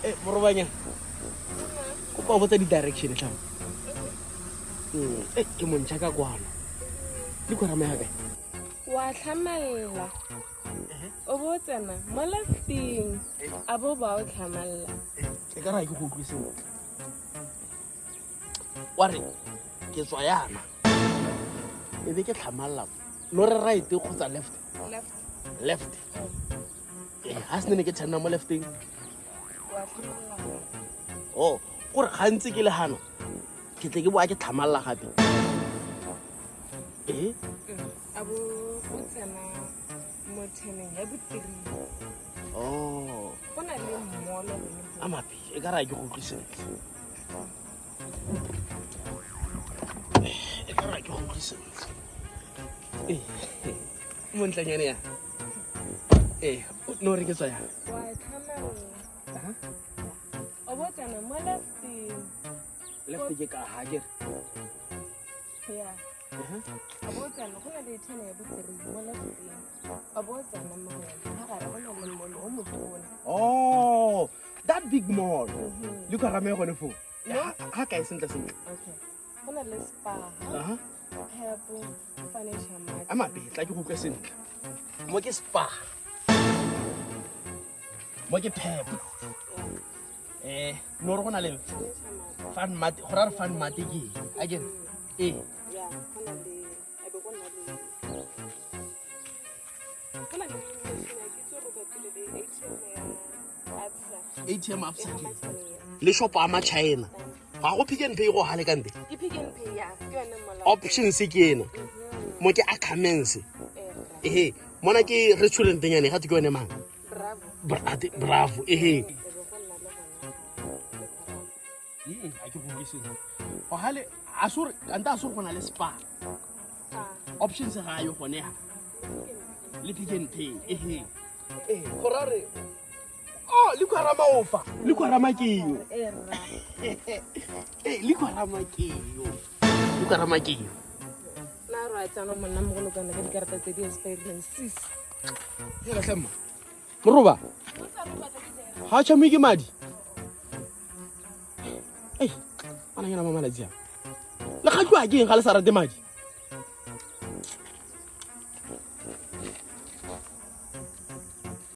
Eh, morobanya kopa o botsa di-direction tlhamo. Eh, ke montšha ka kwano le kwarama ya kae? Wa tlhamalla, o bo o tsena mo lefting, a bo ba o tlhamalla. E ka ra ke go utlwe sentle. Wa re ke tswa yana, e be ke tlhamalla, no re right kgotsa left? Left. Left. Ee, ga se nene ke tšhanna mo lefteng. Wa tlhamalla. O gore gantsi ke le gana, ke tle ke boa ke tlhamalla gape, ee. A bo o tsena mo theneng ya botiri. Oh. Go na le mmolo gone. A mape, e ka raya ke go utlwe sentle, e ka raya ke go utlwe sentle. Ee, montlanyane ya, ee, no re ke tswa yang? Wa tlhamalla, o bo tsena mo lefteng. Left ke ka ga kere? Ya, a bo tsena, go na le thene ya botiri mo lefteng, a bo tsena mo go yone, ga gare go na le mmolo o motona. Oh, that big mall le kwa rame gone foo ga kae sentle sentle? Okay, go na le Spa, Pep, Furniture Mart. A mape, tla ke go utlwe sentle. Mo ke Spa, mo ke Pep, no re go na le Furniture Mart. Fun Mart, go ra re Fun Mart ke eng akere? Ee. Ya, go na le, a be go na le machine ya ke itse gore o bapile le ATM ya Absa. ATM Absa. E Ke mo Matšhaneng. Le shop a Machina ga go Pick n Pay go gale kante? Ke Pick n Pay, ya, ke yone mola. Options ke ena. Mo ke Ackermans. Ehe, mona ke restaurant nyane ga te ke yone mang? Bravo. Bravo, ehe. E be go nna le gona le Kwarama. Ga ke go utlwe sentle gogale a se gore kante a se gore go na le Spa. Spa. Options ga yo gone ha le Pick n Pay, ehe, ee, go ra re, oh, le kwarama ofa le kwarama ke yo. E rra. Ee, le kwarama ke yo, le kwarama ke yo. Na re a tsana monna mogolo kana ka dikarata tse di expirileng, sis? Hela moroba ga a tšhame ke madi. Ei, ananyana mo malatsi a le kgatlwa ke eng ga le sa rate madi?